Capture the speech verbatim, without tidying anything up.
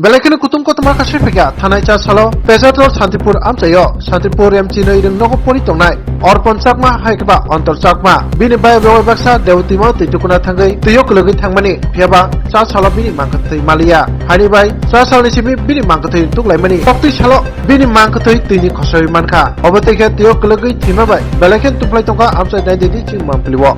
Belai kheno kutung kotorma kha swi phaikha thanai cha salo Pechartor Santipur amchaio Santipur M C noi rwng nogo pori tongnai Orpon Chakma hai khe ba Antor Chakma. Bini bai bwbai baksa Dewtima twi tukuna thangwi twio kwlwgwi thangmani, phiyaba cha salo bini mangkwthwi maliya. Hani bai cha salni simi bini mangkwthwi tuklaimani. Koktwi salo bini mangkwthwi twini khosoi mankha. Obo tei khe twio kwlwgwi thwima bai belai khe tungphlai tongkha amchai nai di chini Mamphligo.